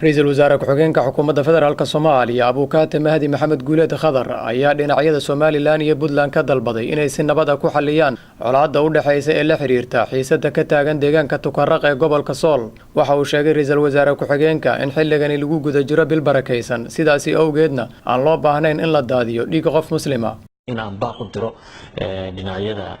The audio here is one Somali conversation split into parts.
Ra-iisul wasaare ku-xigeenka xukuumadda federaalk Soomaaliya, Abuukaate Mahdi Maxamed Guuleed Khadar, ayaa dhinacyada Somaliland iyo Puntland ka dalbaday inay si nabad a ku xaliyaan colaadda u dhexaysa ee la xiriirta xiisada ka taagan deegaanka Tukaraq ee gobolka Sool. Waxa uu sheegay ra-iisul wasaare ku-xigeenka in xilligani lagu guda jiro bil barakaysan, sidaasi awgeedna aan loo baahnayn in la daadiyo dhiigga qof Muslima. In aan baaq u diro dhinacyada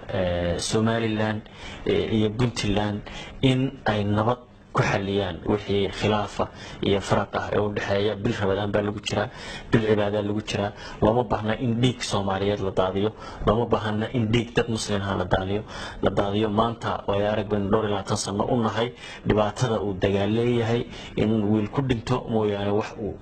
Somaliland iyo Puntland in ay nabad ku xaliyaan wixii khilaafa iyo faraq ah ee u dhexeeya. Bil Ramadaan baa lagu jiraa, bil cibaadaa lagu jiraa. Looma baahna in dhiig Soomaaliyeed la daadiyo, looma baahna in dhiig dad Muslimha la daadiyo. Maanta way arag baynu dhowr iyo 20 sano u nahay dhibaatada uu dagaal leeyahay, in wiil ku dhinto mooyaane wax uu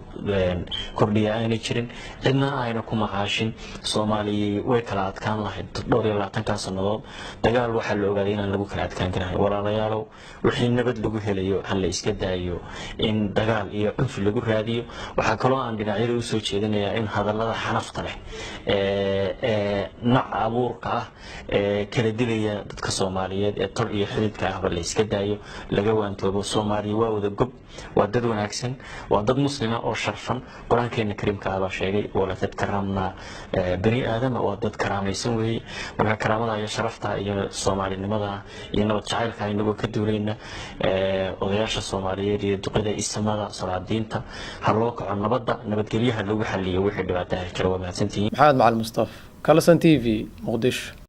kordhiya aanay jirin, cidna ayna ku macaashin. Soomaaliya way kala adkaan lahayd dhowr iyo 20-kaa sannadood. Dagaal waxaa la ogaaday inaan lagu kala adkaan karahay. Walaalayaalow, wixii nabad lagu helayo ha la iska daayo in dagaal iyo cunfi lagu raadiyo. Waxaa kaloo aan dhinacyada usoo jeedinayaa in hadallada xanafta leh ee nac abuurka ah ee kala dilaya dadka Soomaaliyeed ee tol iyo xididka ahba la iska daayo, laga waantoobo. Soomaaliya waa wada gob, waa dad wanaagsan, waa dad Muslima oo sharfan. Qur-aankeena Kariimka ah baa sheegay: "Walaqad karamnaa bani Aadama." Waa dad karaamaysan weeye. Marka karaamada iyo sharafta iyo Soomaalinimada iyo nabad jacaylka inagoo ka duulayna, odayaasha Soomaaliyeed iyo duqada, isamada, salaadiinta, ha loo kaco nabadda, nabadgelyaha lagu xaliyo wixii dhibaataha jira. Waa mahadsantihiin. Maxamed Macalin Mustaf, Kalson TV, Muqdisho.